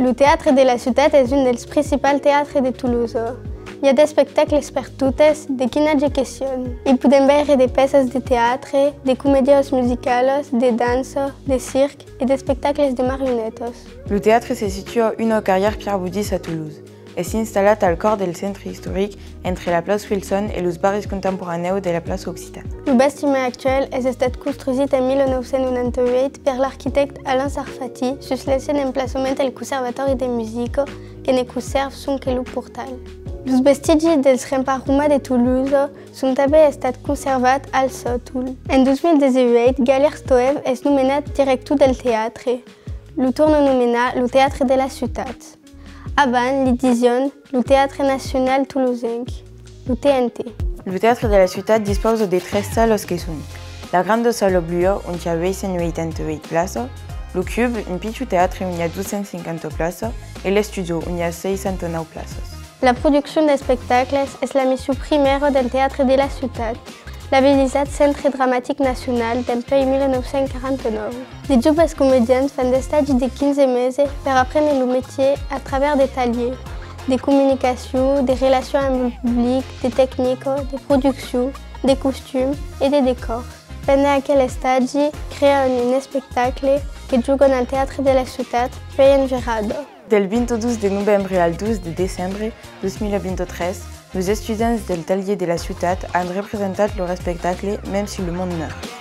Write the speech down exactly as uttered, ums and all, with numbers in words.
Lo Teatre de la Ciutat es un dels principals teatres de Tolosa. I a d'espectacles per totes, de quin atge que sian. I podèm veire de pèças de teatre, de comedias musicalas, de dança, de circ e d'espectacles de marionetas. Lo teatre se situa una carrièra Pierre Boudis a Tolosa. Es installat al còr del centre istoric, entre la plaça Wilson e los barris contemporanèus de la plaça Occitana. Lo bastiment actual es estat construsit en mil nòu cents nonanta uèit per l'arquitècte Alain Sarfati sus l'ancian emplaçament del Conservatòri de Musica, que ne conserva sonque lo portal. Los vestigis dels remparts romans de Tolosa son tanben estats conservats al sòtol. En dos mil dètz-e-uèit, Gallier Stoev es nomenat director del teatre. Lo tornan nomenar lo Teatre de la Ciutat. Abans li disián lo Teatre Nacional Tolosenc, lo T N T. Lo Teatre de la Ciutat dispausa de tres salas que son la granda sala blua, ont i a uèit cents uèitanta-uèit plaças, lo Cube, un pichon teatre ont i a dos cents cinquanta plaças, e l'Estudio, ont i a seissanta-nòu plaças. La produccion d'espectacles es la mission primièra del Teatre de la Ciutat, labelizat Centre Dramatic Nacional dempuèi mil nòu cents quaranta-nòu. De joves comedians fan d'estagis de quinze meses per aprene lo mestièr a travèrs de talhièrs, de comunicacion, de relacion amb lo public, de tecnica, de produccion, de costums e de decòrs. Pendent aquel estagi, crean un espectacle que jogan al Teatre de la Ciutat, puèi en virada. Del vint-e-dos de novembre al dos de decembre dos mil vint-e-tres, los estudiants del Talhièr de la Ciutat an representat lor espectacle Même si le monde meurt.